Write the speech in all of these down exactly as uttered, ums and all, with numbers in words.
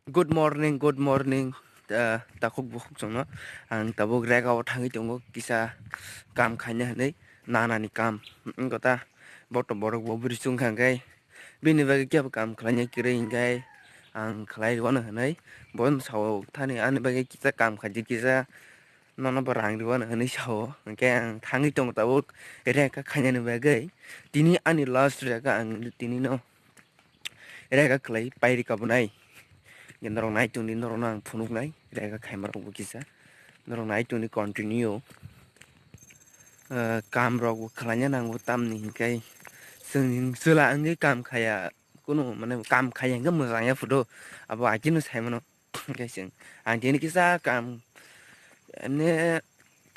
Good morning, good morning, ah, takhuk bukhuk chwngno. Ang tabuk rega o thangwi tongo, kisa kam khaina hinwi, nanani kam. Wngkha ta, boto borok bo bwrwi chwngkha hwnkhe, bini bagwi kebo kam khlaina kwrwi hwnkhe, ang khlai rwano hinwi, bo sao thani ani bagwi kisa kam khaidi, kisa nono bo rang rwano hinwi sao. Hwnkhe ang thangwi tongo tabuk rega khainani bagwi. Tini ani last rega, ang tini no rega khlai pairi kabunai. Norok nai tongdi, norokno ang phunuknai rega khaimarokbo kisa. Norok nai tongdi continue. Ah, kamrokbo khlaina nango, tamni hinkhai chwng chwla wngwi kam khaya, kunu mane kam khaya hwnkhe mwchangya photo, abo ageno saimano. Hwnkhe chwng, ang tini kisa kam, emne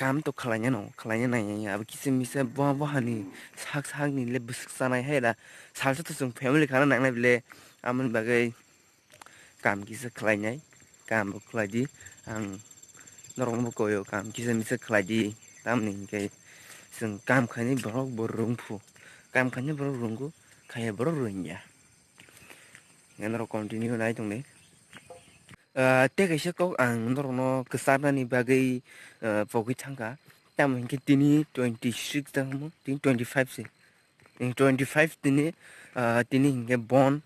kam to khlaina no, khlaina nangya, abo kisa misa bo, bo hani sak sakni le bwswk chanai hai da, salsa to chwng family khana nangnai bile, amoni bagwi kam kisa khlainai, kam bo khlaidi, ang norokno bo koyo kam kisa misa khlaidi, tamni hinkhe chwng kam khainai borok bo rwngphu, kam khainai borok rwngo, khaiya borok rwngya. Norok continue nai tongdi. Ah, tei kaisa kok ang norokno kwcharnani bagwi, ah, pogwi thangkha. Tamo hinkhe tini twenty six tamo, tini twenty five se. Tini twenty five tini, ah, tini hinkhe bon,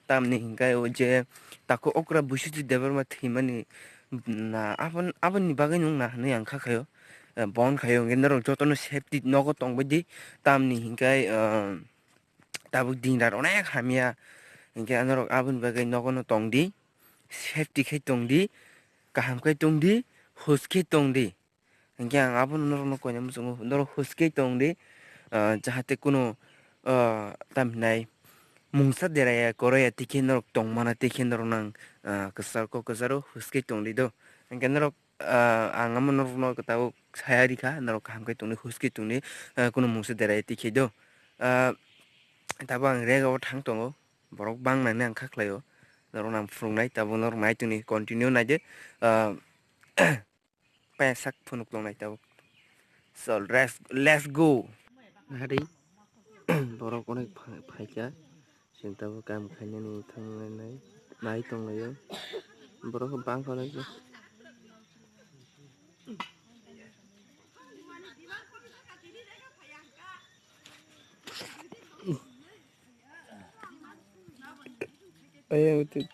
tamni hinkhe o je tako okra Biswajit Debbarma thwimani na abon-, aboni bagwi nwng na hinwi ang kha khaio. Ah, bon khaio hinkhe norok jotono safety nogo tongbaidi, tamni hinkhe, ah, tabuk dingra onek hamya. Hinkhe norok aboni bagwi nogono tongdi, safety khe tongdi, kaham khe tongdi, hus khe tongdi. Hinkhe ang abono norokno koina muchungo, norok hus khe tongdi, ah, jahate kuno, ah, tamhinai mungsa deraya koroya tikhe norok tongmana tikhe norok nang, ah, kwchar kok kwcharo hus khe tongdi do. Hinkhe norok ah, ang amo norokno tabuk saya rikha, norok kaham khe tongdi, hus khe tongdi, ah, kunu mungsa deraya tikhe do. Ah, tabuk ang rega o thang tongo, borok bang nangni ang kha khlaio, norokno ang phunuknai, tabuk norok nai tongdi, continue naidi, ah, paisak phunuk tongnai tabuk. So, let's, let's go. Hari, borok onek pha-, phaikha. Chwng tabuk kam khainani thanglainai, nai tonglaio. Borok bangkha lai khe. Aya uti,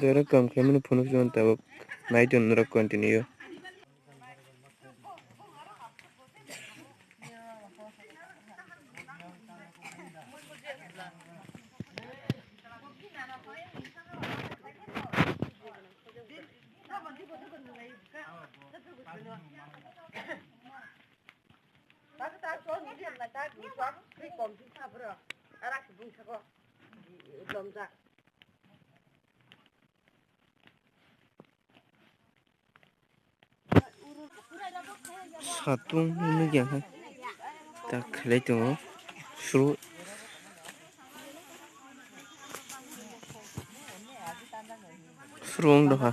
doro kam khaimani phunuk chwng tabuk nai tong norok continue. Satung nugya hai. Tak khlai tongo. Suru. Suru wng doha.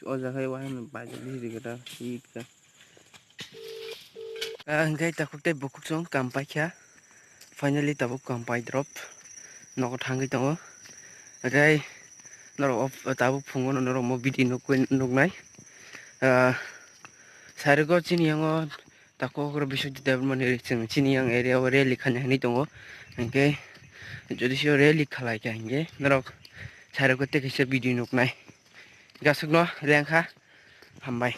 O jaga o hai no bai di rikha da, ri kha. Ah, hingke takhuk tei bukhuk song kam paikha. Finally tabuk kam pai drop. Nogo thangwi tongo. Hingke norok o tabuk phungo no norok mo video nukwi nuknai. Ah, sairwgo chini yango Tako okra Biswajit Debbarmani chwng chini yang area o rally khaina hinwi tongo. Hinkhe jodi sio rally khalai kha hinkhe norok sairok tei kaisa video nuknai. Gasukno lengkha. Hambai.